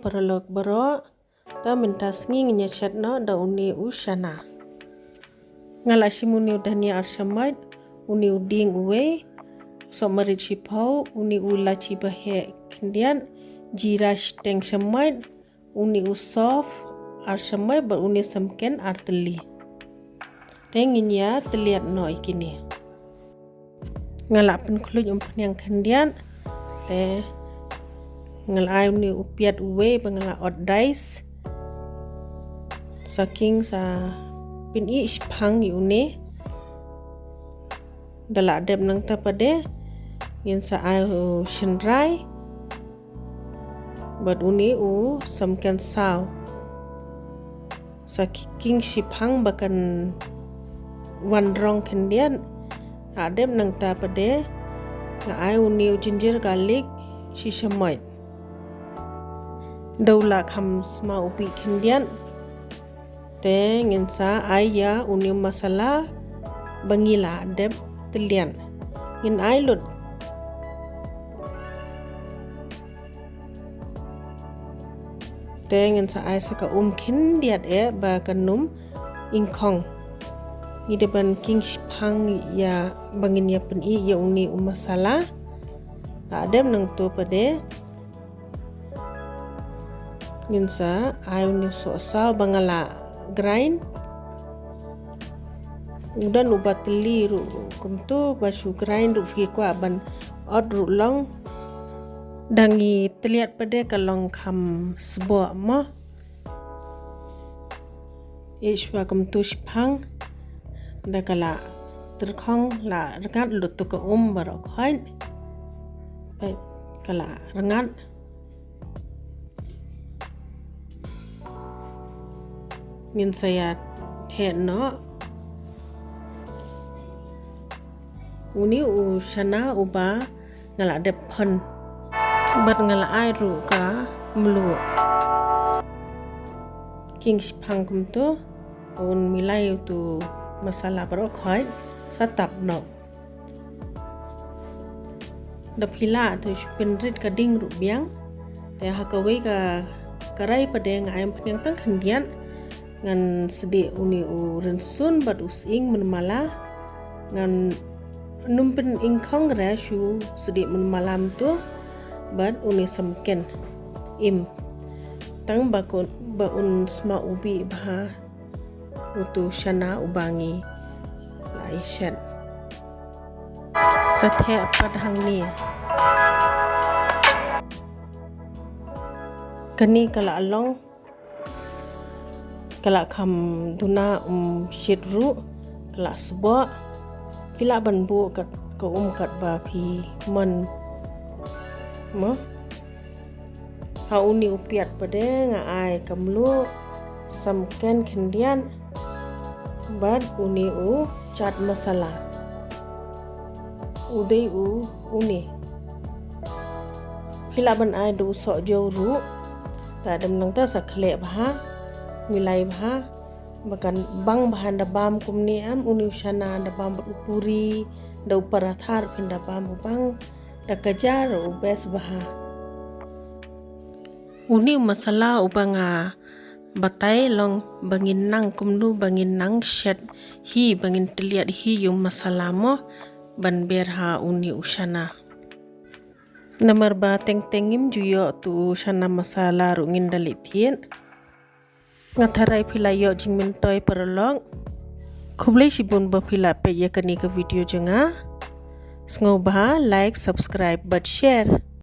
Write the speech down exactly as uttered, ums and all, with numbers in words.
paralok baroh. Ta mynta sngi ngin ïa shet noh da une u shana. Nga la shim une u dhania ar shamoit, une u dieng uwei, sohmarit shiphew, une u lachi baheh khyndiat, jira shiteng shamoit, une u sof ar shamoit bad une samken ar tylli. Te ngin ïa tylliat noh ïa kine. Nga la pynkhluit umphniang khyndiat. Te nga la ai une u piat uwei ba nga la ot dice. Sa king sa pynïaid shipang ïa une. Da la dep nangta pat de ngin sa ai u shynrai bad une u samken saw. Sa king shipang ba kan wan rong khyndiat. Ha dep nangta pat de nga ai une u ginger garlic shi shamoit. Da u la kham sma u bih khyndiat. Te ngin sa ai ïa une u masala ba ngi la dep tylliat. Ngin ai lut. Te ngin sa ai sa ka um khyndiat eh ba kan ym ingkhong. Ngi dei ban king shipang ïa ba ngin ïa pynïaid ïa une u masala. Ta dep nangta pat de ngin sa ai une u sohsaw ba nga la grind. U don uba tylli ruh kumta ba shu grind ruh phi kwah ban ot ruh long. Da ngi tylliat pat de ka long kham sboh mo. Ïa shuwa kumta shipang da ka la tyrkhong la rngat lut tu ka um baroh khoit. Peit ka la rngat. Ngin sa ïa theh noh une u shana uba nga la dep phon bad nga la ai ruh ka mluh. King shipang kumta un milai utu masala baroh khoit sa tap noh. Da phi lah te shu pynrit ka ding ruh biang. Te ha kawei ka karai pat de nga ai umphniang tang khyndiat. Ngan sdieh une u rynsun bad u sying mynmala. Ngan ym pyningkhong re shu sdieh mynmala mynta bad une samken im. Tang ba un, ba un sma u bih bha utu shana uba ngi la ïa shet. Sa theh pat hangne. Kane ka la long ka la kham duna um shit ruh ka la sboh. Phi lah ban buh kat ka um kat ba phi mon mo. Ha une u piat pat de nga ai ka mluh samken khyndiat bad une u chaat masala. U dei u une. Phi lah ban ai da u sohjew ruh. Ta dep nangta sa khleh bha, milai bha. Ba kan bang bha da bam kumne em, une u shana da bam bad u puri, da u paratha ruh phin da bam u bang. Da ka ja ruh u best bha. Une u masala uba nga batai long ba ngin nang kumno ba ngin nang shet hi ba ngin tylliat hi ïa u masala mo ban ber ha une u shana. Namar ba teng teng ngim ju ïoh tu u shana masala ruh ngin da leit thied. Nga tharai phi la ïoh jingmyntoi paralok. Khublei shibun ba phi la peit ïa kane ka video jong nga. Sngewbha like, subscribe bad share.